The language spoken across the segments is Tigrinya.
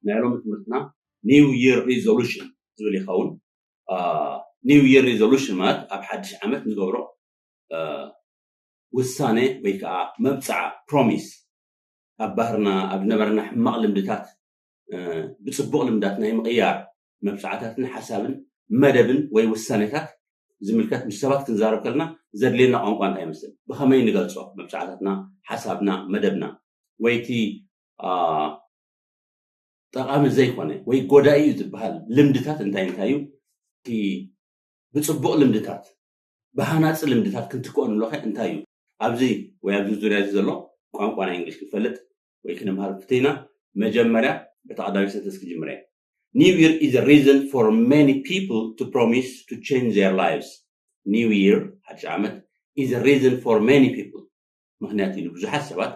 ናይ ሎሚ ትምህርትና new year resolution ዝብል ይኸውን። new year resolution ማለት ኣብ ሓድሽ ዓመት ንገብሮ ውሳነ ወይ ከዓ መብፅዓ፣ ፕሮሚስ፣ ኣብ ባህርና ኣብ ዝነበረና ሕማቕ ልምድታት ብፅቡቕ ልምዳት ናይ ምቕያር መብፅዓታትን ሓሳብን መደብን ወይ ውሳኔታት ዝምልከት ምስ ሰባት ክንዛረብ ከለና ዘድልየና ቋንቋ እንታይ ይመስል፣ ብኸመይ ንገልፆ መብፅዓታትና፣ ሓሳብና፣ መደብና ወይ እቲ ጠቓሚ ዘይኮነ ወይ ጎዳኢ እዩ ዝበሃል ልምድታት እንታይ እንታይ እዩ፣ እቲ ብፅቡቕ ልምድታት ብሃናፂ ልምድታት ክንትክኦ ንብሎ እንታይ እዩ? ኣብዚ ወይ ኣብዚ ዙርያ እዚ ዘሎ ቋንቋ ናይ እንግሊሽ ክንፈልጥ ወይ ክንምሃር ክትኢና መጀመርያ በቲ ቀዳሚ ሰንተንስ ክጅምረ። New year is a reason for many people to promise to change their lives. New year ሓድሽ ዓመት is a reason for many people ምክንያት እዩ ንብዙሓት ሰባት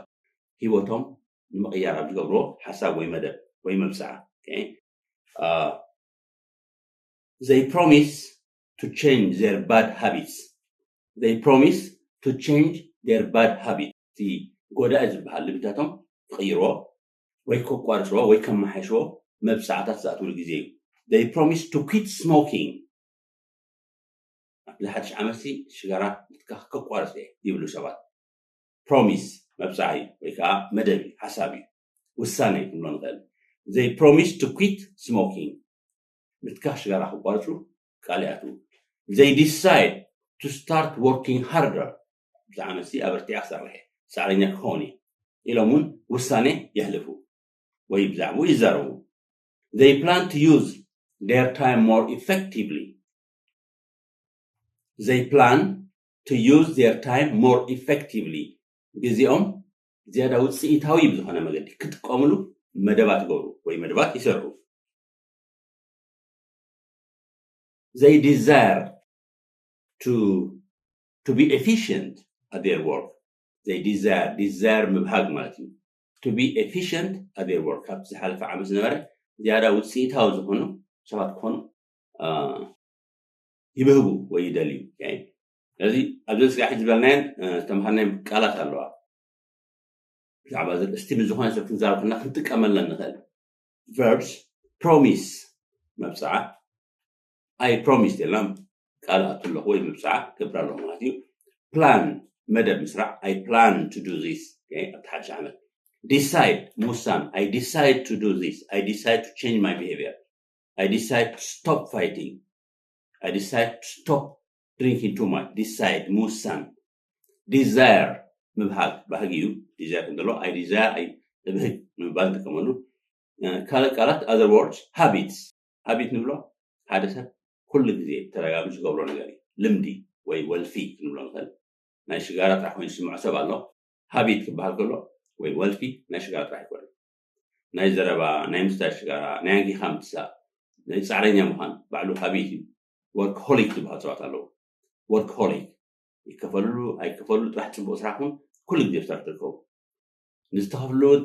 ህይወቶም ንምቕያር ኣብ ዝገብርዎ ሓሳብ ወይ መደብ ወይ መብፅዓ። They promise to change their bad habits. They promise to change their bad habits. እቲ ጎዳኢ ዝበሃል ልምድታቶም ክቕይርዎ ወይ ከቋርፅዎ ወይ ከመሓይሽዎ መብፃዕታት ዝኣትውሉ ግዜ እዩ። They promise to quit smoking. ኣብዚ ሓድሽ ዓመት ሽጋራ ምትካኽ ከቋርፅ እየ ይብሉ ሰባት። ፕሮሚስ መብፃዕ እዩ ወይ ከዓ መደብ እዩ፣ ሓሳብ እዩ፣ ውሳነ ክንብሎ ንኽእል። They promise to quit smoking. ምትካኽ ሽጋራ ክቋርፁ ቃል ይኣትዉ። They decide to start working harder. ኣብዚ ዓመት ኣበርቲዐ ክሰርሕ እየ፣ ፃዕረኛ ክኸውን እየ ኢሎም እውን ውሳኔ የሕልፉ ወይ ብዛዕባኡ ይዛረቡ። They plan to use their time more effectively. They plan to use their time more effectively. ግዜኦም ዝያዳ ውፅኢታዊ ብዝኾነ መገዲ ክጥቀምሉ መደባት ይገብሩ ወይ መደባት ይሰርሑ። They desire to to be efficient at their work. They desire, desire ምብሃግ ማለት እዩ። To be efficient at their work. ካብቲ ዝሓለፈ ዓመት ዝነበረ ዝያዳ ውፅኢታዊ ዝኾኑ ሰባት ክኾኑ ይብህጉ ወይ ይደልዩ። ስለዚ ኣብዚ ስጋሒ ዝበልናየን ዝተምሃርናየን ቃላት ኣለዋ። ብዛዕባ ዘርእስቲ ምስ ዝኾነ ሰብ ክንዛረብ ከለና ክንጥቀመለን ንኽእል። ቨርብስ፣ ፕሮሚስ መብፅዓ፣ ኣይ ፕሮሚስ ኢልና ቃል ኣቱ ኣለኹ ወይ ምብፅዓ ገብር ኣለኹ ማለት እዩ። ፕላን መደብ ምስራዕ፣ I plan to do this ኣብቲ ሓድሽ ዓመት። ዲሳይድ ምውሳን፣ I decide to do this, I decide to change my behavior, I decide to stop fighting, I decide to stop drinking too much. ዲሳይድ ምውሳን። ዲዛየር ምብሃግ፣ ባህጊ እዩ። ዲዛየር እንተሎ ኣይ ዲዛየር፣ ኣይ እብህግ ንምባል ንጥቀመሉ። ካልእ ቃላት፣ other words፣ ሃቢትስ። ሃቢት ንብሎ ሓደ ሰብ ኩሉ ግዜ ተደጋጋሚ ዝገብሮ ነገር እዩ። ልምዲ ወይ ወልፊ ክንብሎ ንኽእል። ናይ ሽጋራ ጥራሕ ኮይኑ ዝስምዖ ሰብ ኣሎ። ሃቢት ክበሃል ከሎ ወይ ወልፊ ናይ ሽጋራ ጥራሕ ኣይኮነን። ናይ ዘረባ፣ ናይ ምስታይ ሽጋራ፣ ናይ ኣንጊኻ ምትሳእ፣ ናይ ፃዕረኛ ምዃን ባዕሉ ሃቢት እዩ። ወርክሆሊክ ዝበሃል ሰባት ኣለዉ። ወርክሆሊክ ይከፈልሉ ኣይከፈልሉ ጥራሕ ፅቡቕ ስራሕ ኹን ኩሉ ግዜ ብስራሕ ትርከቡ። ንዝተኸፍሉ እውን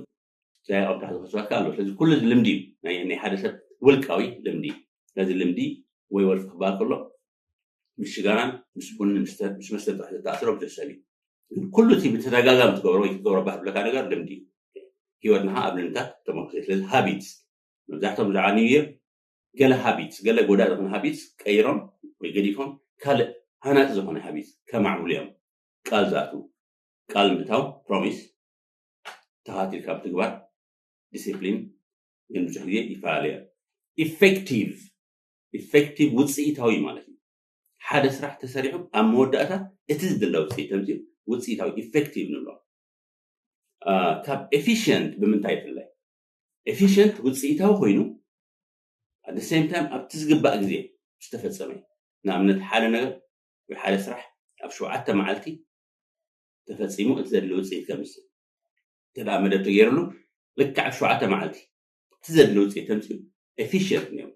ዛይቕ ኣብ ታሕቲ ክወስደካ ኣሎ። ስለዚ ኩሉ እዚ ልምዲ እዩ። ናይ ናይ ሓደ ሰብ ውልቃዊ ልምዲ እዩ። ስለዚ ልምዲ ወይ ወልፊ ክበሃል ከሎ ምስ ሽጋራን ምስ ቡንን ምስ ተ- ምስ መስተ ጥራሕ ዝተኣሰረ ብዙሕ ሰብ እዩ። ግን ኩሉ እቲ ብተደጋጋሚ ትገብሮ ወይ ክትገብሮ ባህ ዝብለካ ነገር ልምዲ እዩ። ህይወትና ከዓ ኣብ ልምድታት ተመርኮሰ እዩ። ስለዚ ሃቢትስ መብዛሕትኦም ብዛዕባ ኒው ይር ገለ ሃቢትስ ገለ ጎዳኢ ዝኾነ ሃቢትስ ቀይሮም ወይ ገዲፎም ካልእ ሃናፂ ዝኾነ ሃቢትስ ከማዕብሉ እዮም። ቃል ዝኣትዉ ቃል ምእታው ፕሮሚስ ተኻቲልካ ምትግባር ዲሲፕሊን ግን ብዙሕ ግዜ ይፈላለዩ እዮም። ኢፌክቲቭ ኢፌክቲቭ ውፅኢታዊ ማለት እዩ። ሓደ ስራሕ ተሰሪሑ ኣብ መወዳእታ እቲ ዝድለ ውፅኢት ተምፅኡ ውፅኢታዊ ኢፌክቲቭ ንብሎ። ካብ ኤፊሽንት ብምንታይ ይፍለ? ኤፊሽንት ውፅኢታዊ ኮይኑ at the same time ኣብቲ ዝግባእ ግዜ ዝተፈፀመ እዩ። ንኣብነት ሓደ ነገር ወይ ሓደ ስራሕ ኣብ ሸውዓተ መዓልቲ ተፈፂሙ እቲ ዘድሊ ውፅኢት ከምፅእ እንተ ደኣ መደብ ተገይርሉ ልክዕ ኣብ ሸውዓተ መዓልቲ እቲ ዘድሊ ውፅኢት ተምፅኡ ኤፊሽንት እዮም።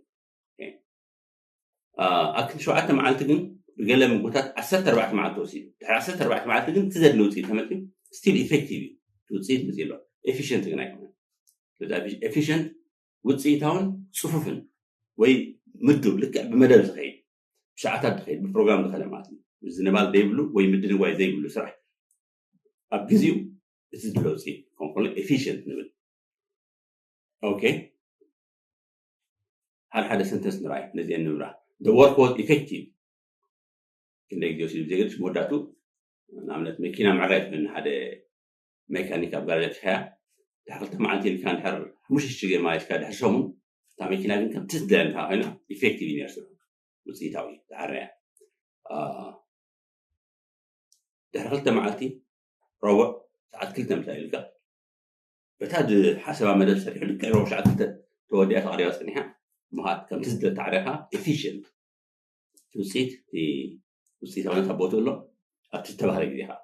ኣብ ክንዲ ሸውዓተ መዓልቲ ግን ብገለ ምግብታት ዓሰርተ ኣርባዕተ መዓልቲ ወሲዱ ድሕሪ ዓሰርተ ኣርባዕተ መዓልቲ ግን እቲ ዘድሊ ውፅኢት ተመፅኡ ስቲል ኢፌክቲቭ እዩ። ውፅኢት መፅኡ ኣሎ። ኤፊሽንት ግን ኣይኮነን። ስለዚ ኤፊሽንት ውፅኢታውን ፅፉፍን ወይ ምዱብ ልክዕ ብመደብ ዝኸይድ ብሰዓታት ዝኸይድ ብፕሮግራም ዝኸደ ማለት እዩ። ምዝንባል ዘይብሉ ወይ ምድንጓይ ዘይብሉ ስራሕ ኣብ ግዜኡ እቲ ዝድለ ውፅኢት ክኸውን ከሎ ኤፊሽንት ንብል። Okay, ሓደ ሓደ sentence ንርኣይ፣ ነዚአን ንምብራህ። The work was effective። ክንደይ ግዜ ወሲዱ ብዘይገድስ፣ መወዳእቱ ንኣብነት መኪና ምዕራይ ትብል፣ ንሓደ ሜካኒክ ኣብ ጋራጅ ኣእቲኻያ፣ ድሕሪ ክልተ መዓልቲ ኢልካ፣ ድሕሪ ሓሙሽተ ሽዱሽተ ግዜ ማለትካ፣ ድሕሪ ሰሙን እታ መኪና ግን ከምቲ ዝደለንካ ኮይና፣ effective እዩ ነይሩ ስርሑ፣ ውፅኢታዊ፣ ተዓረያ። ድሕሪ ክልተ መዓልቲ፣ ረቡዕ፣ ሰዓት ክልተ ምሳይ ኢልካ፣ በታ ዝሓሰባ መደብ ሰሪሑ፣ ልክዕ ረቡዕ ሰዓት ክልተ ተወዲኣ ተቐሪባ ፀኒሓ፣ ምሃት ከምቲ ዝደል ተዓሪኻ፣ efficient፣ ውፅኢት ውፅኢታውነት ኣብ ቦትኡ ኣሎ። ኣብቲ ዝተባህለ ግዜ ከዓ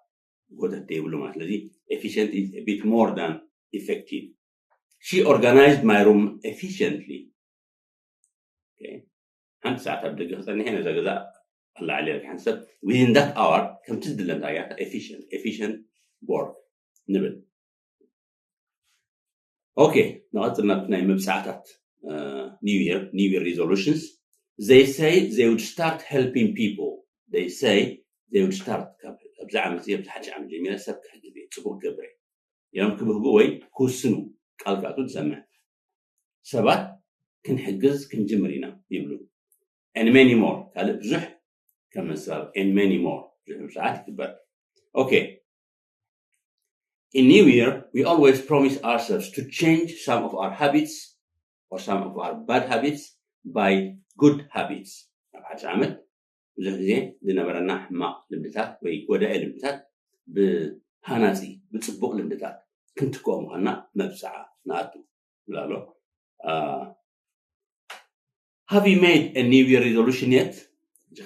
ጎተት ዘይብሉ ማለት። ስለዚ efficient is a bit more than effective. She organized my room efficiently. ሓንቲ ሰዓት ኣብ ደገ ክፀንሕ እየ፣ ነዛ ገዛ ኣላዕሊ ሓንሰብ within that hour፣ ከምቲ ዝድለ እንታይ ያ፣ efficient፣ efficient work ንብል። Okay, ንቐፅል ናብቲ ናይ መብፃዕታት። New Year, New Year resolutions. They say they would start helping people. They say they would start፣ ኣብዚ ዓመት እዚ፣ ኣብዚ ሓድሽ ዓመት ጀሚረ ሰብ ክሕግዝ እየ፣ ፅቡቅ ክገብር እየ ኢሎም ክብህጉ ወይ ክውስኑ ቃል ክኣቱ ንሰምዕ። ሰባት ክንሕግዝ ክንጅምር ኢና ይብሉ። And many more፣ ካልእ ብዙሕ ከም መሰል and many more ብዙሕ ሰዓት ይግበር። Okay, in New Year we always promise ourselves to change some of our habits or some of our bad habits by good habits። ኣብ ሓድሽ ዓመት ብዙሕ ግዜ ዝነበረና ሕማቕ ልምድታት ወይ ጎዳኢ ልምድታት ብሃናፂ፣ ብፅቡቕ ልምድታት ክንትክኦ ምዃንና መብፅዓ ንኣቱ ይብል ኣሎ። Have you made a New Year resolution yet?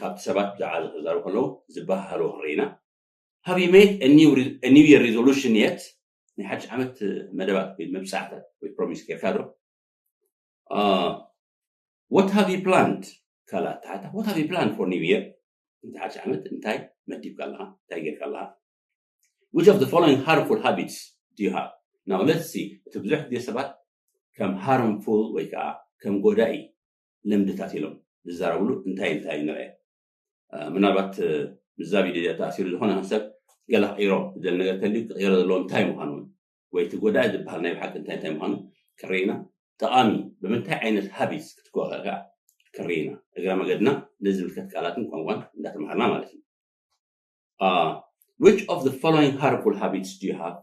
ካብቲ ሰባት ብዛዕባ ዝዛረቡ ከለዉ ዝበሃሃሉ ክንርኢ ኢና። Have you made a new, re- a New Year resolution yet? ናይ ሓድሽ ዓመት መደባት ወይ መብፃዕታት ወይ ፕሮሚስ ጌርካ ዶ? What have you planned? ካልኣት ተሓታ፣ what have you planned for New Year? እቲ ሓድሽ ዓመት እንታይ መዲብካ ኣለኻ? እንታይ ጌርካ ኣለኻ? Which of the following harmful habits do you have? Now let's see. እቲ ብዙሕ ግዜ ሰባት ከም harmful ወይ ከዓ ከም ጎዳኢ ልምድታት ኢሎም ዝዛረብሉ እንታይ እንታይ እዩ ንርአ። ምናልባት ምዛ ቪድዮ እዚኣ ተኣሲሩ ዝኾነ ሰብ ገለ ክቕይሮ ዝደሊ ነገር እንተልዩ ክቕየሮ ዘለዎ እንታይ ምዃኑ እውን ወይ እቲ ጎዳኢ ዝበሃል ናይ ብሓቂ እንታይ እንታይ ምዃኑ ክርኢና ጠቓሚ ብምንታይ ዓይነት ሃቢትስ ክትከወኸል ከዓ ክርኢና እግረ መገድና ነዚ ዝምልከት ቃላትን ቋንቋን እንዳተምሃርና ማለት እዩ። Which of the following harmful habits do you have?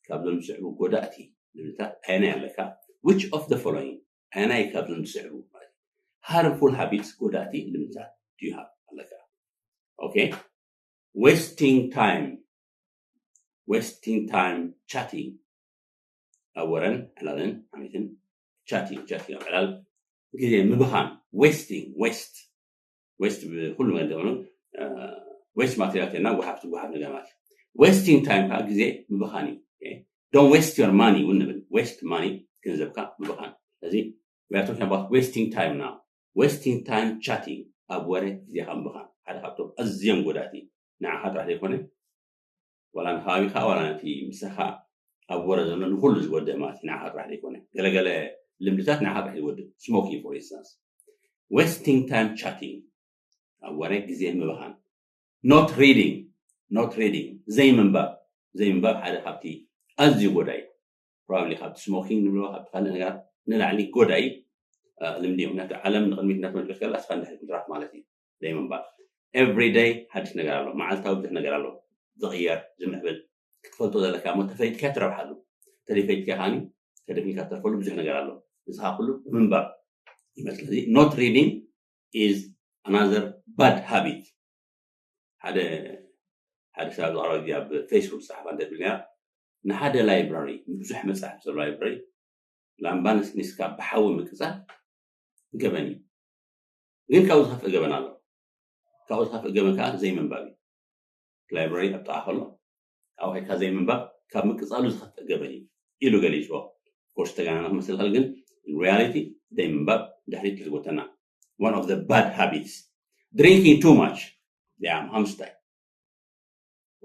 ካብዞም ዝስዕቡ ጎዳእቲ ልምድታት ኣየናይ ኣለካ? Which of the following ኣየናይ ካብዞም ዝስዕቡ ማለት harmful habits ጎዳእቲ ልምድታት do you have ኣለካ? Okay, wasting time, wasting time chatting፣ ኣብ ወረን ዕላልን ሓሜትን። Chatting፣ chatting ኣብ ዕላል ግዜ ምብኻን። Wasting፣ waste፣ waste ብኩሉ መገዲ ኮይኑ waste ማቴሪያል ተና ወሃብ ትወሃብ ነገር ማለት። Wasting time ከዓ ግዜ ምብኻን እዩ። Don't waste your money እውን ንብል። Waste money፣ ገንዘብካ ምብኻን። ስለዚ we are talking about wasting time now. Wasting time chatting፣ ኣብ ወረ ግዜኻ ምብኻን ሓደ ካብቶም ኣዝዮም ጎዳእቲ ንዓኻ ጥራሕ ዘይኮነ ዋላ ንከባቢኻ ዋላ ነቲ ምሳኻ ኣብ ወረ ዘሎ ንኩሉ ዝጎድእ ማለት እዩ። ንዓኻ ጥራሕ ዘይኮነ ገለገለ ልምድታት ንዓኻ ጥራሕ ዝጎድእ፣ smoking for instance። Wasting time chatting፣ ኣብ ወረ ግዜ ምብኻን። Not reading፣ not reading፣ ዘይምንባብ። ዘይምንባብ ሓደ ካብቲ ኣዝዩ ጎዳኢ፣ probably ካብቲ smoking ንብሎ ካብቲ ካልእ ነገር ንላዕሊ ጎዳኢ ልምዲ እዩ። ምክንያቱ ዓለም ንቅድሚት እናተመልከት ከላ እስኻ ንድሕሪት ምትራፍ ማለት እዩ። ዘይምንባብ። Every day ሓድሽ ነገር ኣሎ። መዓልታዊ ብዙሕ ነገር ኣሎ ዝቕየር፣ ዝምዕብል፣ ክትፈልጦ ዘለካ እሞ ተፈሊጥካ ትረብሓሉ፣ ተዘይፈሊጥካ ከዓኒ ተደፊንካ ትተርፈሉ ብዙሕ ነገር ኣሎ። እዚ ከዓ ኩሉ ብምንባብ ይመፅእ። ስለዚ not reading is another bad habit። ሓደ ሓደ ሰብ ኣብዚ ቀረባ ግዜ ኣብ ፌስቡክ ዝፀሓፋ እንታይ ትብል ነራ፣ ንሓደ ላይብራሪ፣ ብዙሕ መፅሓፍ ዘሎ ላይብራሪ ላምባ ነስኒስካ ብሓዊ ምቅፃል ገበን እዩ። ግን ካብኡ ዝኸፍእ ገበን ኣሎ። ካብኡ ዝኸፍእ ገበን ከዓ ዘይምንባብ እዩ። ላይብራሪ ኣብ ጥቓ ከሎ ኣብኺድካ ዘይምንባብ ካብ ምቅፃሉ ዝኸፍእ ገበን እዩ ኢሉ ገሊፅዎ። ኮርስ ተጋናና ክመስል ከል ግን ሪያሊቲ ዘይምንባብ ድሕሪት ዝጎተና። One of the bad habits, drinking too much። ያ ምሃምስታይ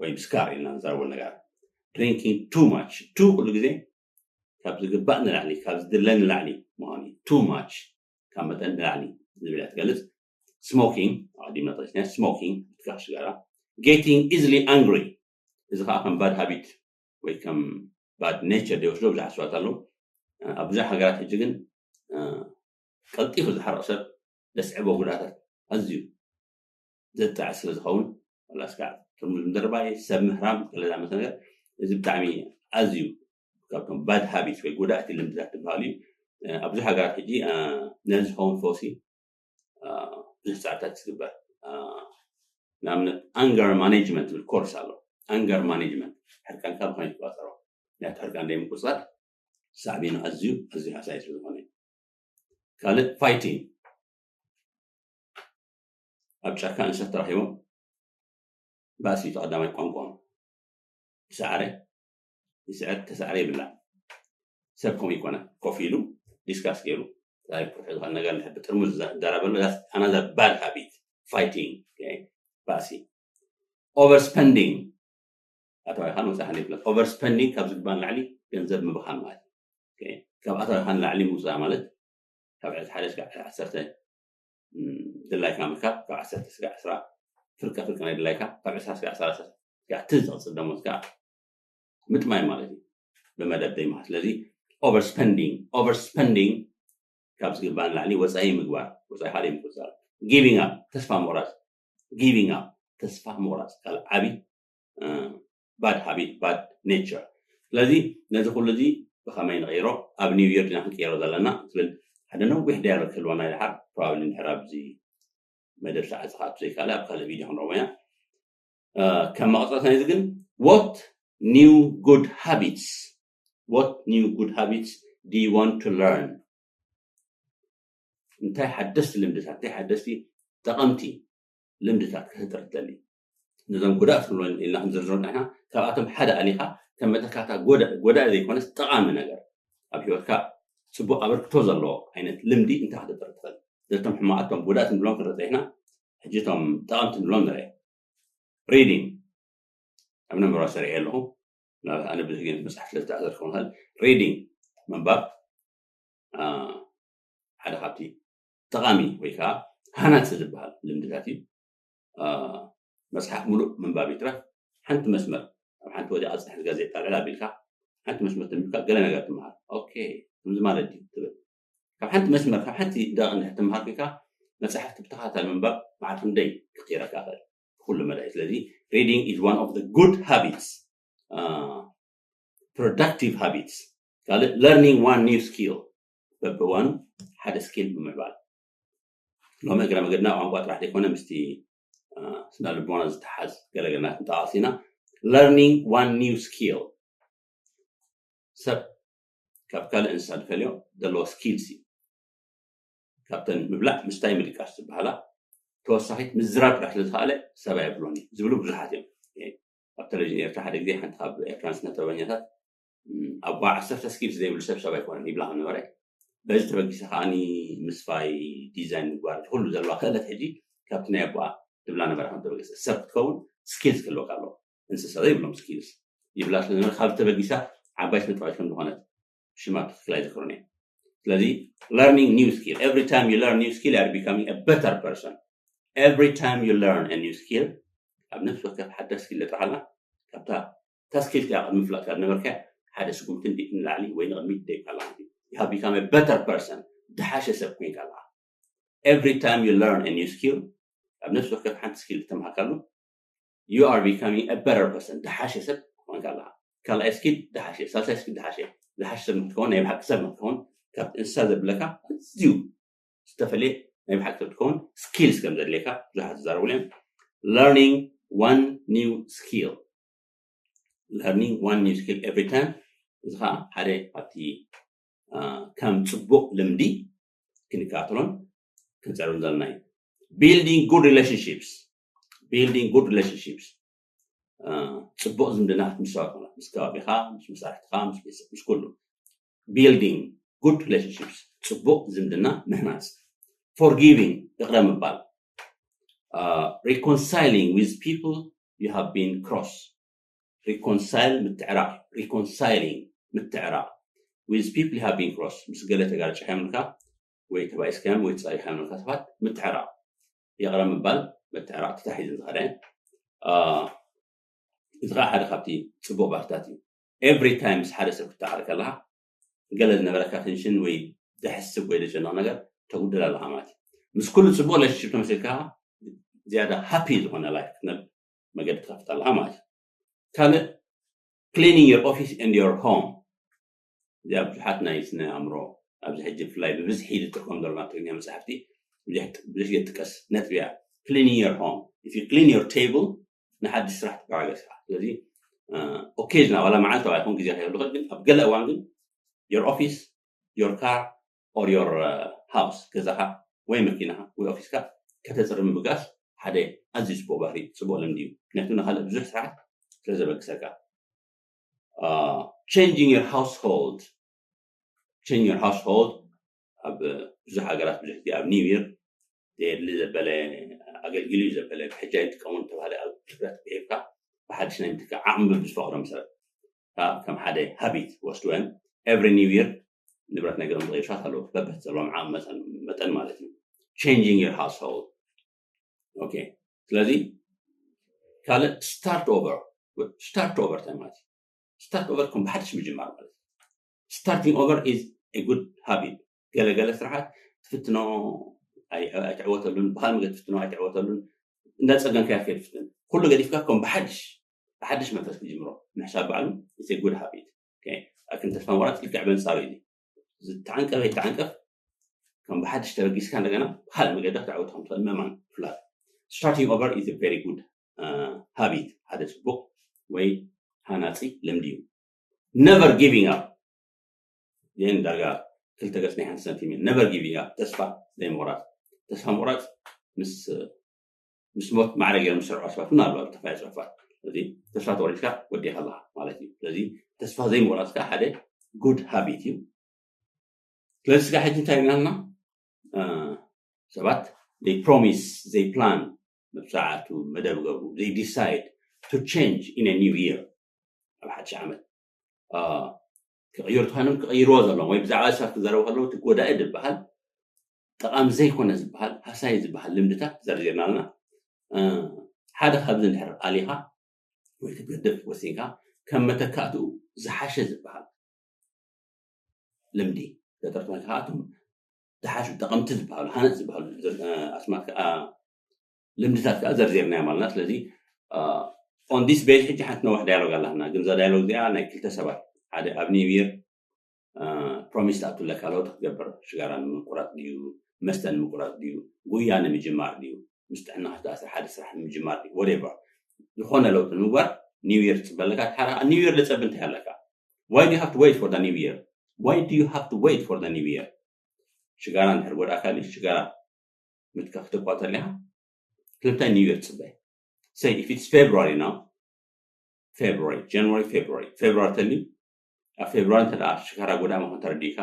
ወይ ምስካር ኢልና ንዛረቦ ነገር። Drinking too much፣ ቱ ኩሉ ግዜ ካብ ዝግባእ ንላዕሊ፣ ካብ ዝድለ ንላዕሊ ምዃኑ እዩ። Too much፣ ካብ መጠን ንላዕሊ ዝብል እያ ትገልፅ። Smoking፣ ኣቐዲምና ጠቂስና፣ smoking፣ ምትካኽ ሽጋራ። Getting easily angry፣ እዚ ከዓ ከም bad habit ወይ ከም bad nature ዝወስዶ ብዙሓት ሰባት ኣለዉ። ኣብ ብዙሕ ሃገራት ሕጂ ግን ቀልጢፉ ዝሓርቕ ሰብ ዘስዕቦ ጉድኣታት ኣዝዩ ዘጣዕ ስለ ዝኸውን፣ ዋላ እስካዕ ጥርሙዝ ምድርባይ፣ ሰብ ምህራም፣ ገለ ዝኣመሰለ ነገር፣ እዚ ብጣዕሚ ኣዝዩ ካብቶም ባድ ሃቢት ወይ ጎዳእቲ ልምድታት ዝበሃሉ እዩ። ኣብ ብዙሕ ሃገራት ሕጂ ነዚ ዝኸውን ፈውሲ ብዙሕ ፃዕርታት ትግበር። ንኣብነት ኣንገር ማኔጅመንት ዝብል ኮርስ ኣሎ። ኣንገር ማኔጅመንት፣ ሕርቃንካ ብኸመይ ትቆፃፀሮ? ምክንያቱ ሕርቃን ዘይምቁፅፃር ሳዕቤኑ ኣዝዩ ኣዝዩ ሃሳይ ስለ ዝኾነ እዩ። ካልእ ፋይቲንግ፣ ኣብ ጫካ እንስሳት ተራኺቦም ባእሲ እዩ ቀዳማይ ቋንቋኦም። ይስዓረ ይስዕር ተሳዕረ ይብላዕ። ሰብ ከምኡ ይኮነ፣ ኮፍ ኢሉ ዲስካስ ገይሩ እንታይ ክፍትሑ ዝኽእል ነገር እንድሕር ብጥርሙዝ ዝዛረበሉ ኣናዘር ባድ ሃቢት። ፋይቲንግ፣ ባእሲ። ኦቨር ስፐንዲንግ፣ ኣታዊኻን ወፃኢኻን ይፍለጥ። ኦቨር ስፐንዲንግ ካብ ዝግባእ ንላዕሊ ገንዘብ ምብኻን ማለት እዩ። ካብ ኣታዊኻን ንላዕሊ ምውፃእ ማለት ካብ ዕለት ሓደ ስጋዕ ዕለት ዓሰርተ ድላይካ ምርካብ፣ ካብ ዓሰርተ ስጋዕ ዕስራ ፍርቀ ፍርቀ ናይ ድላይካ፣ ካብ ዕስራ ስጋዕ ሰላሳ ስጋዕ እቲ ዝቕፅል ደሞዝካ ምጥማይ ማለት እዩ። ብመደብ ደይምሃብ። ስለዚ ኦቨር ስፐንዲንግ፣ ኦቨር ስፐንዲንግ ካብ ዝግባእ ንላዕሊ ወፃኢ ምግባር፣ ወፃኢኻ ዘይምቁፃር። ጊቪንግ ኣፕ፣ ተስፋ ምቑራፅ። ጊቪንግ ኣፕ፣ ተስፋ ምቑራፅ ካልእ ዓብዪ ባድ ሃቢት፣ ባድ ኔቸር። ስለዚ ነዚ ኩሉ እዚ ብኸመይ ንቐይሮ? ኣብ ኒው ይር ዲና ክንቀይሮ ዘለና ትብል ሓደ ነዊሕ ዳያሎግ ክህልወና ይድሓር። ፕሮባብሊ እንድሕር ኣብዚ መደብ ሰዓት ዝኸኣቱ ዘይካለ ኣብ ካልእ ቪድዮ ክንረኽቦ ኢና። ከም መቐፀልታ ናይዚ ግን፣ what new good habits, what new good habits do you want to learn? እንታይ ሓደስቲ ልምድታት፣ እንታይ ሓደስቲ ጠቐምቲ ልምድታት ክህጥር ትደሊ? ነዞም ጎዳእቲ ክንብሎ ኢልና ክንዝርዝሮ ንሕና፣ ካብኣቶም ሓደ ኣሊኻ ከም መተካእታ ጎዳእ ጎዳእ ዘይኮነስ ጠቓሚ ነገር ኣብ ህይወትካ ጽቡቕ ኣበርክቶ ዘለዎ ዓይነት ልምዲ እንታይ ክትጥር ትኽእል? ነቶም ሕማቓት፣ እቶም ጎዳእቲ ንብሎም ክንርኢ ኢና፣ ሕጂ እቶም ጠቐምቲ ንብሎም ንርኢ። ሪዲንግ፣ ኣብ ነምበራ ሰሪዐ ኣለኹ። ምናልባት ኣነ ብዙሕ ግዜ መጽሓፍ ስለ ዝተኣዘዝኩ ይኽእል። ሪዲንግ፣ ምንባብ፣ ሓደ ካብቲ ጠቓሚ ወይ ከዓ ሃናፂ ዝበሃል ልምድታት እዩ። መፅሓፍ ሙሉእ ምንባብ ይትረፍ፣ ሓንቲ መስመር ኣብ ሓንቲ ወዲቓ ዝፀሓፍ ጋዜጣ ልዕል ኣቢልካ ሓንቲ መስመር ተንቢብካ ገለ ነገር ትምሃር። ኦኬ፣ ከምዚ ማለት ድዩ ትብል። ካብ ሓንቲ መስመር፣ ካብ ሓንቲ ደቂቕ እንድሕር ትምሃር ኮይንካ፣ መፅሓፍቲ ብተኸታታሊ ምንባብ መዓት ክንደይ ክቕይረካ ይኽእል ብኩሉ መዳይ። ስለዚ reading is one of the good habits, productive habits። ካልእ learning one new skill፣ በብእዋኑ ሓደ ስኪል ብምዕባል። ሎሚ እግረ መገድና ቋንቋ ጥራሕ ዘይኮነ ምስቲ ስነ ልቦና ዝተሓዝ ገለገለና ክንጠቓቕስ ኢና። Learning one new skill፣ ሰብ ካብ ካልእ እንስሳ ዝፈልዮ ዘለዎ ስኪልስ እዩ። ካብተን ምብላዕ ምስታይ ምድቃስ ዝበሃላ ተወሳኺት ምዝራብ ጥራሕ ስለ ዝኸኣለ ሰብ ኣየብሎን እዩ ዝብሉ ብዙሓት እዮም። ኣብ ቴሌቪዥን ኤርትራ ሓደ ግዜ ሓንቲ ካብ ኤርትራን ስነ ጥበበኛታት ኣቦ ዓሰርተ ስኪልስ ዘይብሉ ሰብ ሰብ ኣይኮነን ይብላ ከም ነበረ፣ በዚ ተበጊሰ ከዓኒ ምስፋይ፣ ዲዛይን ምግባር፣ ኩሉ ዘለዋ ክእለት ሕጂ ካብቲ ናይ ኣቦኣ ትብላ ነበረ ከም ተበገሰ። ሰብ ክትከውን ስኪልስ ክህልወካ ኣለዎ። እንስሳ ዘይብሎም ስኪልስ ይብላ ስለ ነበረ ካብ ተበጊሳ ዓባይ ስነ ጥበባዊት ከም ዝኾነት ሽማ ብትክክል ኣይዝክሮን እየ። ስለዚ learning new skill, every time you learn new skill you are becoming a better person. Every time you learn a new skill፣ ኣብ ነፍሲ ወከፍ ሓዳሽ ስኪል ለጥራሓልና ካብታ እታ ስኪል እቲኣ ቅድሚ ምፍላጥካ ዝነበርካያ ሓደ ስጉምቲ ንላዕሊ ወይ ንቕድሚት ደይብካ ኣለኻ። You have become a better person፣ ዝሓሸ ሰብ ኮይንካ ኣለኻ። Every time you learn a new skill፣ ኣብ ነፍሲ ወከፍ ሓንቲ ስኪል ዝተምሃርካሉ you are becoming a better person፣ ዝሓሸ ሰብ ኮይንካ ኣለኻ። ካልኣይ ስኪል ዝሓሸ፣ ሳልሳይ ስኪል ዝሓሸ፣ ዝሓሸ ሰብ ንክትከውን፣ ናይ ብሓቂ ሰብ ንክትከውን፣ ካብቲ እንስሳ ዘብለካ ኣዝዩ ዝተፈለየ ናይ ብሓቂ ሰብ ትከውን ስኪልስ ከም ዘድልየካ ብዙሓት ዝዛረቡሉ እዮም። Learning one new skill, learning one new skill every time። እዚ ከዓ ሓደ ካብቲ ከም ፅቡቅ ልምዲ ክንከታተሎን ክንፀርብን ዘለና እዩ። Building good relationships, building good relationships፣ ፅቡቅ ዝምድና ምስ ሰባት ማለት ምስ ከባቢኻ፣ ምስ መሳርሕትኻ፣ ምስ ቤተሰብ፣ ምስ ኩሉ። Building good relationships፣ ፅቡቅ ዝምድና ምህናፅ። Forgiving፣ ይቕረ ምባል። Reconciling with people you have been cross፣ reconcile ምትዕራቕ፣ reconciling ምትዕራቕ፣ with people you have been cross፣ ምስ ገለ ተጋጭኻ ይምልካ ወይ ተባኢስካ ወይ ተጻሪኻ ይምልካ ሰባት ምትዕራቕ። ይቕረ ምባል፣ ምትዕራቕ ተታሒዙ ዝኸደ። እዚ ከዓ ሓደ ካብቲ ፅቡቅ ባህርታት እዩ። Every time ምስ ሓደ ሰብ ክትተዓረቅ ከለካ ገለ ዝነበረካ ቴንሽን ወይ ዘሕስብ ወይ ዘጨንቕ ነገር ተጉድል ኣለኻ ማለት እዩ። ምስ ኩሉ ጽቡቕ ሪሌሽንሽፕ ተመሲልካ ዝያዳ ሃፒ ዝኾነ ላይፍ ክትነብ መገዲ ትኸፍት ኣለኻ ማለት እዩ። ካልእ cleaning your office and your home። እዚኣ ብዙሓት ናይ ስነ ኣእምሮ ኣብዚ ሕጂ ብፍላይ ብብዝሒ ዝጥርቆም ዘሎ ናብ ትግርኛ መፅሓፍቲ ብዙሕ የጥቀስ ነጥቢ እያ። Cleaning your home, if you clean your table ንሓድሽ ስራሕ ትበጋገስ ኢኻ። ስለዚ ኦኬዥና ዋላ መዓልታዊ ኣይኮን ግዜ ከይህሉ ግን ኣብ ገለ እዋን ግን your office, your car or your house ገዛኻ ወይ መኪናኻ ወይ ኦፊስካ ከተፅሪ ምብጋስ ሓደ ኣዝዩ ፅቡቅ ባህሪ ፅቡቅ ልምዲ እዩ። ምክንያቱ ንካልእ ብዙሕ ስራሕ ስለ ዘበግሰካ። Changing your household, change your household ኣብ ብዙሕ ሃገራት ብዙሕ ግዜ ኣብ new year የድሊ ዘበለ ኣገልግል እዩ ዘበለ ብሕጂ ኣይጥቀሙን ተባሃለ ኣብ ትኩረት ሂብካ ብሓድሽ ናይ ምትካእ ዓቕሚ ብዝፈቅዶ መሰረት ከም ሓደ ሃቢት ወስድወን every new year ንብረት ነገር ምቕይሻት ኣለዉ በበት ዘለዎም ዓቕሚ መጠን ማለት እዩ። Changing your household okay ስለዚ ካልእ start over start over እንታይ ማለት እዩ? Start over ከም ብሓድሽ ምጅማር ማለት እዩ። Starting over is a good habit። ገለገለ ስራሓት ትፍትኖ ኣይትዕወተሉን ብካል መገድ ትፍትኖ ኣይትዕወተሉን እንዳፀገንካ ያከ ትፍትን ኩሉ ገዲፍካ ከም ብሓድሽ ብሓድሽ መንፈስ ክጅምሮ ምሕሳብ ባዕሉ it's a good habit። ኣክን ተስፋ ምቁራፅ ልክዕ በንፃሩ እዩ። ዝተዓንቀፈ ይተዓንቀፍ ከም ብሓድሽ ተበጊስካ እንደገና ብካልእ መገዲ ክትዕወት ከም ትኽእል ምእማን ፍላት። Starting over is a very good habit ሓደ ፅቡቅ ወይ ሃናፂ ልምዲ እዩ። Never giving up ይህን ዳርጋ ክልተ ገፅ ናይ ሓንቲ ሳንቲም እዩ። Never giving up ተስፋ ዘይምቁራፅ። ተስፋ ምቁራፅ ምስ ምስ ሞት ማዕረ ገይሮም ዝሰርዑ ኣስባት እውን ኣለዋ ዝተፋየ ፅሑፋት። ስለዚ ተስፋ ተቆሪፅካ ወዲእካ ኣለካ ማለት እዩ። ስለዚ ተስፋ ዘይምቁራፅ ከዓ ሓደ good habit እዩ። ስለዚ ስጋ ሕጂ እንታይ ኢልና ሰባት they promise they plan መብዛዕቱ መደብ ገብሩ they decide to change in a new year ኣብ ሓድሽ ዓመት ክቕይሩ ተኾይኖም ክቕይርዎ ዘለዎም ወይ ብዛዕባ ሰባት ክዛረቡ ከለዉ እቲ ጎዳኢ ዝበሃል ጠቓሚ ዘይኮነ ዝበሃል ሃሳይ ዝበሃል ልምድታት ዘርዚርና ኣለና። ሓደ ካብዚ እንድሕር ኣሊኻ ወይ ክትገድፍ ወሲንካ ከም መተካእትኡ ዝሓሸ ዝበሃል ልምዲ ተጠርጥመ ከኣቶም ዝሓሹ ጠቐምቲ ዝበሃሉ ሃነፅ ዝበሃሉ ኣስማት ከዓ ልምድታት ከዓ ዘርዚርናዮም ኣለና። ስለዚ on this base ሕጂ ሓንቲ ነዋሕ ዳያሎግ ኣለና፣ ግን እዛ ዳያሎግ እዚኣ ናይ ክልተ ሰባት ሓደ ኣብ new year promise ትኣቱ ኣለካ ለውጢ ክትገብር ሽጋራ ንምቁራፅ ድዩ መስተ ንምቁራፅ ድዩ ጉያ ንምጅማር ድዩ ምስ ጥዕና ዝተኣስረ ሓደ ስራሕ ንምጅማር ድዩ whatever ዝኾነ ለውጢ ንምግባር new year ትፅበ ኣለካ። ሓራ new year ልፀብ እንታይ ኣለካ? Why do you have to wait for the new year? Why do you have to wait for the new year? ሽጋራ እንድሕር ጎዳእካ ሽጋራ ምትካ ክትቋፀር ኣለካ። ስለምንታይ new year ትፅበ? Say if it's February now February January February February ተልዩ ኣብ February እንተ ሽጋራ ጎዳእ ምኳን ተረዲእካ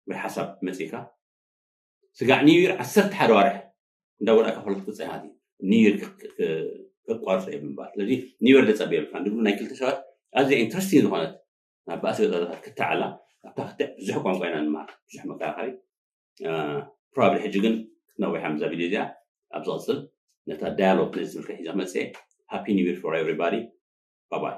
ወይ ሓሳብ መፂእካ ስጋዕ new year ዓሰርተ ሓደ ዋርሕ እንዳጎዳእካ ከሎ ክትፅበ ኢካ new year ከቋርፆ እየ ብምባል ስለዚ new year ዘፀበ የብልካ ንብሉ ናይ ክልተ ሰባት ኣዝያ interesting ዝኾነት ናብ ባእሲ ገዛታት ክተዓላ ኣብታ ክትዕ ብዙሕ ቋንቋ ኢና ንመሃር ብዙሕ መከራኸሪ probably ሕጂ ግን ክትነዊሕ እያ ምዛ ቪድዮ እዚኣ ኣብ ዝቕፅል ነታ dialogue ነዚ ዝብል ሒዘ ክመፅእ እየ። Happy new year for everybody. Bye bye.